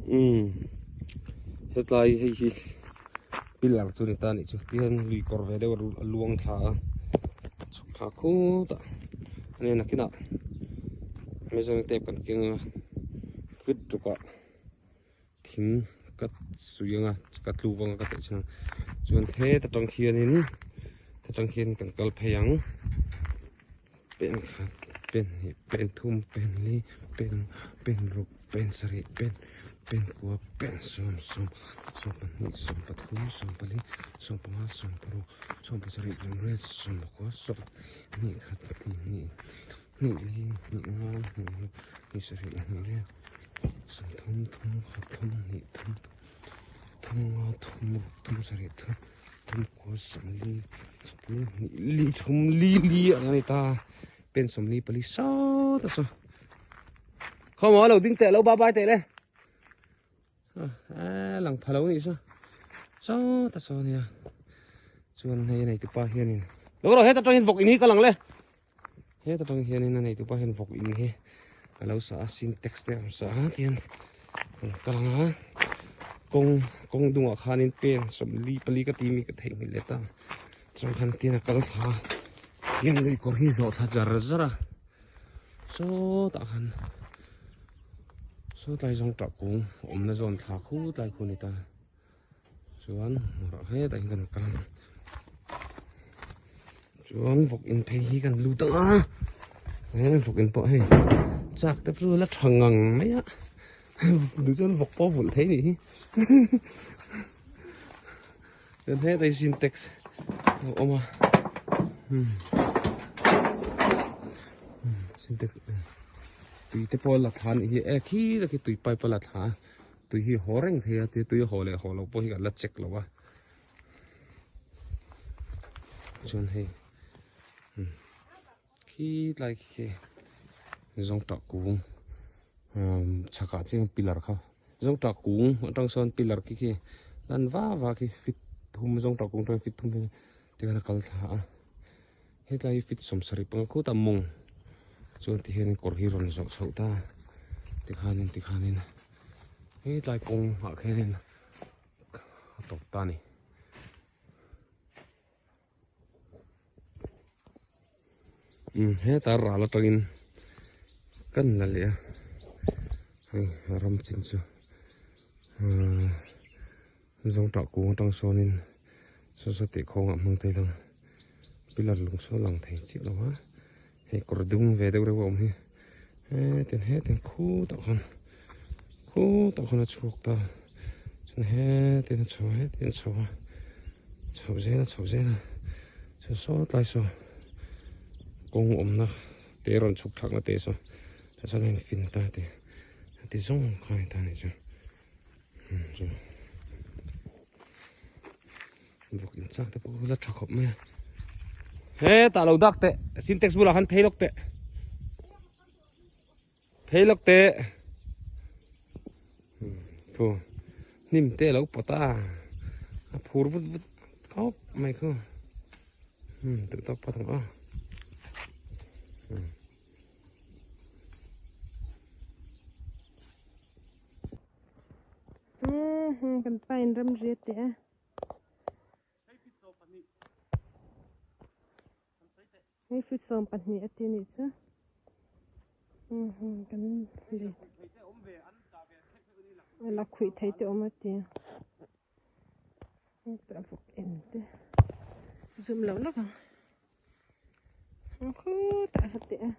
Umm hetlai hei hi pillar chu ni ta anih chu tihian lui kawr ve deuh a luang thla a chhuk thla khut a ani nakinah measuring tape kan keng a feet ruk ah thing ka suih anga ka tluk anga ka teh chin ang chuan heta tang hianin heta tang hian kan kal phei ang. Pen khat pen hnih pen thum pen li pen pen ruk pen sarih pen pen kua pen sawm sawm sawm pahnih sawm pathum sawm pali sawm panga sawm paruk sawm pasarih sawm riat sawm pakua sawm hnih khat hnih hnih hnih li hnih nga hnih ruk hnih sarih hnih riat sawm thum thum khat thum hnih thum thum nga thum ruk thum sarih thum. Thumkua sawmli li hnih li thum li li ang a ni ta pen sawmli pali sawt a saw khawmaw a lo ding teh lo bye bye teh le a lang pha lo nih chu sawt a saw nia chuan hei a nei tupa hianin lo rawh heta tangin vawk in hi ka lang le heta tang hianin a nei tupa hian vawk in hi a lo sa a sintex te a rawn sa a tihian ka lang a kawng kawng dungah khanin pen sawmli pali ka tih mi ka theihnghilh leh ta chuan khan tihian a kal thla a tihian lui kawr hi zawh thla zar zar a sawtah khan saw tlai zawng tah kung awmna zawn thla khu tlai khu a ni ta. Chuan rawh hetah hian kan kal ang chuan vawk in phei hi kan lut ang a he vawk in pawh hei chak te chu la tha ngang mai a duh chuan vawk pawh vulh thei nih hi chuan hetah hi sintex a awm a sintex tui te pawh a la thla anih hi e khi tak hi tui pipe a la thla a. Tui hi haw reng thei a, tia tui a haw leh haw loh pawh hi kan la check lo a. Chuan hei khi tlai khi zawng tah kung chhakah chian pillar kha zawng tah kung atang sawn pillar khi khi lan va va khi fit thum zawng tah kung atang fit thum tikhan a kal thla a. Hetlai hi fit sawmsarih panga khut a mawng chuan ti hian kawr hi rawn zawh chhoh ta tikhanin tikhanin hetlai kawng ah khianin a tawp ta a ni. Umm heta ral atangin kan la leh a hei ram chin chu umm Zawngtah kung atang sawnin saw saw tih khawngah hmang thei lang pillar lung saw lang thei chiah lo a hei kawr dum ve deuh reuh a awm hi hetin hetin khutah khan khutah khan a chhuak ta chuan hetin a chho a hetin a chho a chho zel a chho zel a chuan saw tlai saw kawng awmna te rawn chhuk thlakna te saw tah chuan a infin ta a ti a ti zawng kha a ni ta a nih chu. Vawk in chak te pawh la tha khawp mai a hetah lo dak teh sintex bulah khan phei lawk teh phei lawk teh thu hnim te alo pawt a a phur vut vut khawp mai khu duh tawk phawt ang aw. Kan pa in ram ri a teh a. Hei fit 12 a ti nih chu. Kan let. La khuih thei te awm a ti. Hetah vawk en te zum loh lawk ang. Khutah a teh a.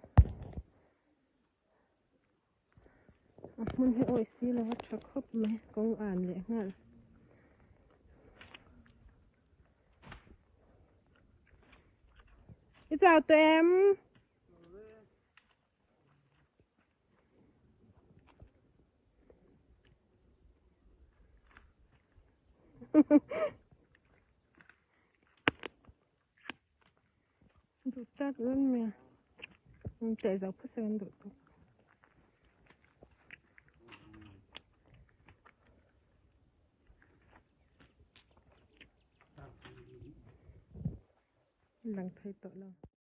A hmun hi awih si lo a tha khawp mai kawng an leh nghal. I chau tawh em? Duh tak dawn mai a teh zo phawt se kan duh tawk. Lang thei tawh lo.